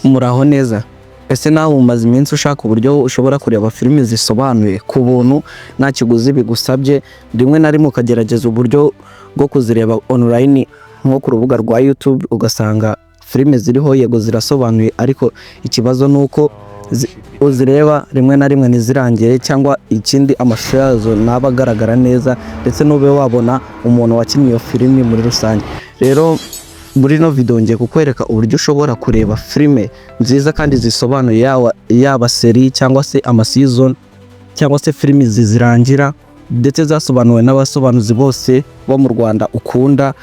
Muraho neza. Ese nawe umaze iminsi ushaka uburyo ushobora kureba filimi zisobanuye ku buntu nta kiguzi bigusabye, rimwe na rimwe ukagerageza uburyo bwo kuzireba online nko ku rubuga rwa YouTube, ugasanga filime ziriho yego zirasobanuye, ariko ikibazo ni uko uzireba rimwe na rimwe ntizirangire, cyangwa ikindi amashusho yazo ntaba agaragara neza, ndetse n'ube wabona umuntu wakinnye iyo filimi muri rusange. Rero muri ino video ngiye kukwereka uburyo ushobora kureba filime nziza kandi zisobanuye, yaba seri cyangwa se amasizoni cyangwa se filimi zirangira, ndetse zasobanuwe n'abasobanuzi bose bo mu Rwanda ukunda,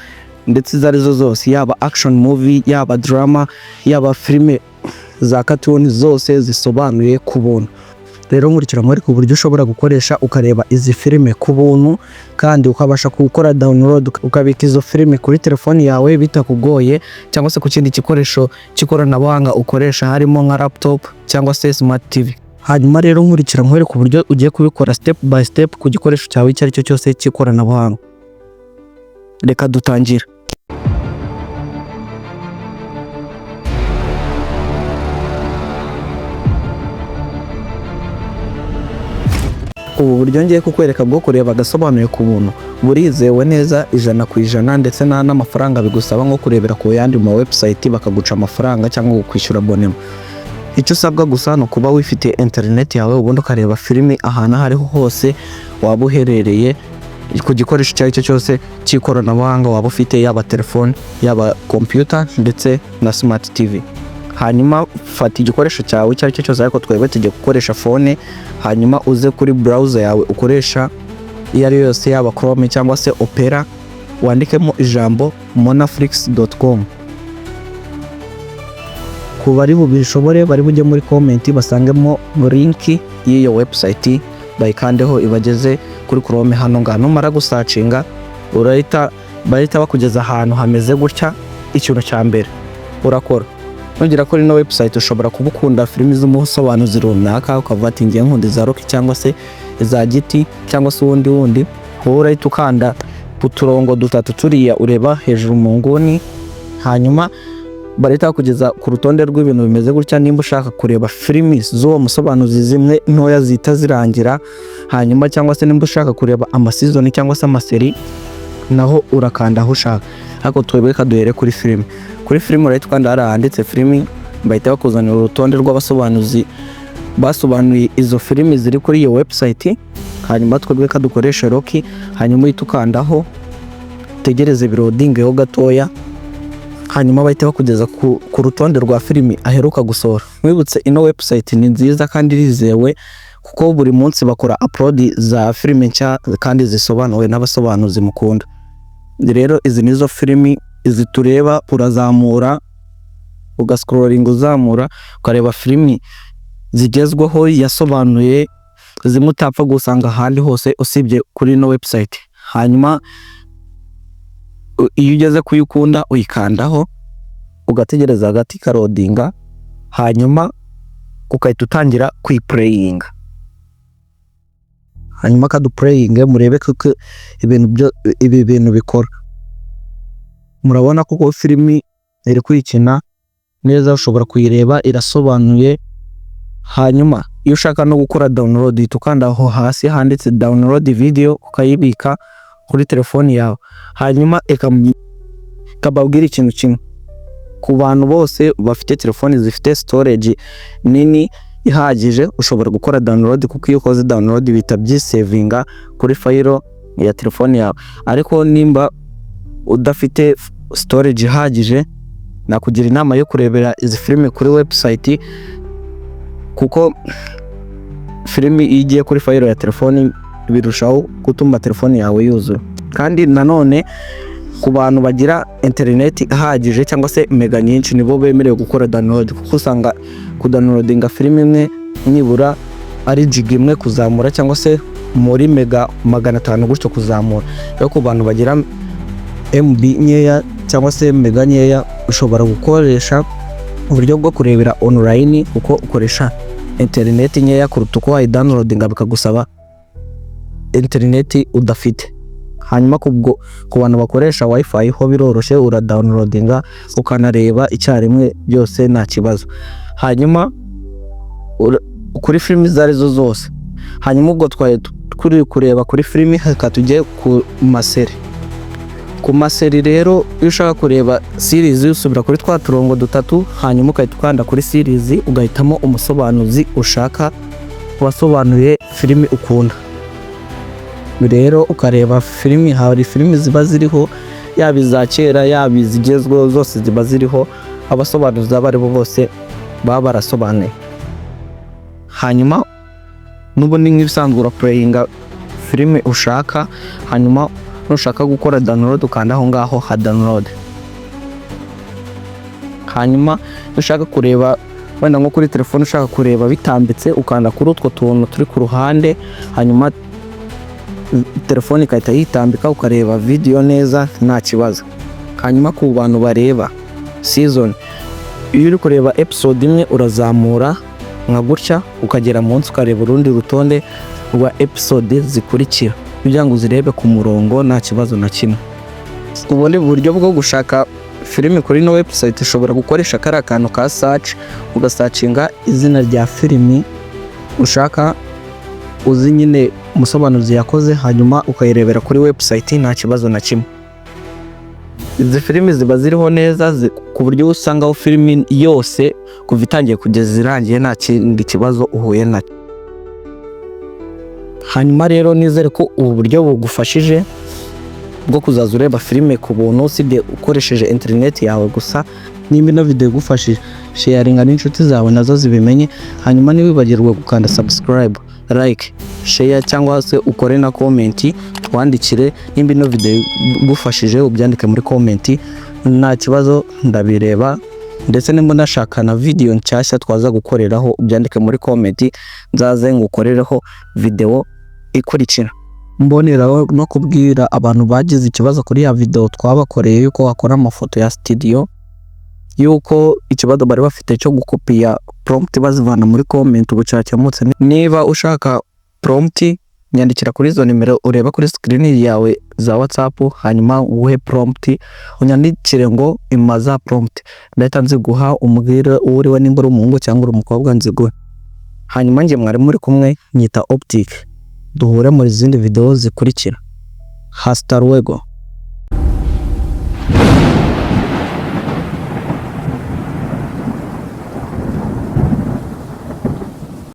ndetse izo arizo zose, yaba action movie, yaba drama, yaba filime za cartoon, zose zisobanuye ku buntu. Rero nkurikira nkwereke uburyo ushobora gukoresha ukareba izi filime ku buntu, kandi ukabasha gukora download ukabika izo filime kuri telefoni yawe bitakugoye, cyangwa se ku kindi gikoresho cy'ikoranabuhanga ukoresha, harimo nka laptop cyangwa se smart TV. Hanyuma rero nkurikira nkwereke uburyo ugiye kubikora step by step ku gikoresho cyawe icyo ari cyo cyose cy'ikoranabuhanga. Reka dutangire. Ubu buryo ngiye kukwereka bwo kureba agasobanuye ku buntu burizewe neza 100%, ndetse nta n'amafaranga bigusaba nko kurebera ku yandi ma website bakaguca amafaranga cyangwa kwishyura abonema. Icyo usabwa gusa ni ukuba wifitiye internet yawe, ubundi ukareba filimi ahantu aho ariho hose waba uherereye, ku gikoresho icyo ari cyo cyose cy'ikoranabuhanga waba ufite, yaba telefone, yaba computer ndetse na smart TV. Hanyuma fata igikoresho cyawe icyo ari cyo cyose, ariko twebwe tugiye gukoresha phone. Hanyuma uze kuri browser yawe ukoresha iyo ari yo yose, yaba Chrome cyangwa se Opera, wandikemo ijambo monaflix.com. Ku bari bubishobore bari bujye muri comment basangemo link y'iyo website, bayikandeho ibageze kuri Chrome hano ngaha. Numara gusacinga urahita bahita bakugeza ahantu hameze gutya. Ikintu cya mbere urakora nugera kuri ino website, ushobora kuba ukunda filimi z'umusobanuzi runaka, ukavuga ati ngiye nkunda iza Rocky cyangwa se iza Giti cyangwa se uwundi wundi. Wowe urahita ukanda ku turongo dutatu turiya ureba hejuru mu nguni, hanyuma barahita bakugeza ku rutonde rw'ibintu bimeze gutya. Nimba ushaka kureba filimi z'uwo musobanuzi zimwe ntoya zihita zirangira, hanyuma cyangwa se nimba ushaka kureba amasizoni cyangwa se amaseri, naho urakanda aho ushaka. Ariko twebwe reka duhere kuri filimi. Kuri filimi urahita ukanda hariya handitse filimi, bahita bakuzanira urutonde rw'abasobanuzi basobanuye izo filimi ziri kuri iyo website. Hanyuma twebwe reka dukoreshe Rocky. Hanyuma uhita ukandaho, utegereze birodingeho gatoya, hanyuma bahita bakugeza ku rutonde rwa filimi aheruka gusohora. Mwibutse, ino website ni nziza kandi irizewe, kuko buri munsi bakora upload za filimi nshya kandi zisobanuwe n'abasobanuzi mukunda. Rero izi nizo filimi izi tureba. Urazamura, ugascrollinga uzamura, ukareba filimi zigezweho yasobanuye, zimwe utapfa gusanga ahandi hose usibye kuri ino website. Hanyuma iyo ugeze kuyikunda uyikandaho, ugategereza hagati ikarodinga, hanyuma ugahita utangira kuyipureyinga. Hanyuma kadupureyinge murebe ko ibintu byo ibi bintu bikora. Murabona ko filimi iri kwikina neza, ushobora kuyireba irasobanuye. Hanyuma iyo ushaka no gukora download, uhita ukanda aho hasi handitse download video, ukayibika kuri telefoni yawe. Hanyuma ikababwira ikintu kimwe: ku bantu bose bafite telefoni zifite storage nini ihagije, ushobora gukora download, kuko iyo ukoze download bihita byisevinga kuri fayilo ya telefoni yawe. Ariko nimba udafite storage ihagije, nakugira inama yo kurebera izi filime kuri website, kuko filimi iyo igiye kuri fayilo ya telefoni birushaho gutuma telefoni yawe yuzura. Kandi nanone ku bantu bagira interineti ihagije cyangwa se mega nyinshi, nibo bemerewe gukora download, kuko usanga kudownloadinga filime imwe nibura ari giga imwe kuzamura, cyangwa se muri mega 500 gutyo kuzamura. Rero ku bantu bagira MB nkeya cyangwa se mega nkeya, ushobora gukoresha uburyo bwo kurebera online, kuko ukoresha interineti nkeya kuruta uko wayidownloadinga bikagusaba interineti udafite. Hanyuma kubwo ku bantu bakoresha WiFi ho biroroshye, uradownloadinga ukanareba icyarimwe, byose nta kibazo. Hanyuma kuri filimi izo arizo zose. Hanyuma ubwo twari turi kureba kuri filimi, reka tujye ku maséries. Ku maséries rero, iyo ushaka kureba series usubira kuri twa turongo dutatu, hanyuma ugahita ukanda kuri series, ugahitamo umusobanuzi ushaka wasobanuye filimi ukunda. Rero ukareba filimi, hari filimi ziba ziriho, yaba iza kera, yaba izigezweho, zose ziba ziriho, abasobanuzi abo ari bo bose baba barasobanuye. Hanyuma n'ubundi nk'ibisanzwe uraplayinga filime ushaka, hanyuma nushaka gukora download ukanda aho ngaho ha download. Hanyuma ushaka kureba wenda nko kuri telefone, ushaka kureba bitambitse, ukanda kuri utwo tuntu turi ku ruhande, hanyuma telefone igahita yitambika, ukareba video neza nta kibazo. Hanyuma ku bantu bareba season, iyo uri kureba episode imwe urazamura nka gutya ukagera munsi, ukareba urundi rutonde rwa episode zikurikira kugira ngo uzirebe ku murongo nta kibazo na kimwe. Ubundi buryo bwo gushaka filime kuri ino website, ushobora gukoresha kariya kantu ka search, ugasearchinga izina rya filimi ushaka, uzi nyine umusobanuzi yakoze, hanyuma ukayirebera kuri website nta kibazo na kimwe. Izi filimi ziba ziriho neza ku buryo usangaho filimi yose kuva itangiye kugeza irangiye, nta kindi kibazo uhuye nacyo. Hanyuma rero nizere ko ubu buryo bugufashije bwo kuzaza ureba filime ku buntu, usibye ukoresheje interineti yawe gusa. Nimba ino video igufashije, sharinga n'inshuti zawe nazo zibimenye. Hanyuma ntiwibagirwe gukanda subscribe, like, share cyangwa se ukore na comment, twandikire. Nimba ino video igufashije, ubyandike muri comment, nta kibazo ndabireba. Ndetse nimba unashaka na video nshyashya twaza gukoreraho, ubyandike muri comment, nzaze ngukorereho video ikurikira. Mboneraho no kubwira abantu bagize ikibazo kuri ya video twabakoreye yuko wakora amafoto ya studio, yuko ikibazo bari bafite cyo gukopiya prompt bazivana muri comment ubu cyakemutse. Niba ushaka prompt, nyandikira kuri izo nimero ureba kuri screen yawe za WhatsApp, hanyuma uguhe prompt. Unyandikire ngo "Imaza prompt", ndahita nziguha. Umbwire uwo uriwe, nimba uri umuhungu cyangwa uri umukobwa, nziguhe. Hanyuma njye mwari muri kumwe nyita Optic, duhure mu zindi video zikurikira. Hasta luego.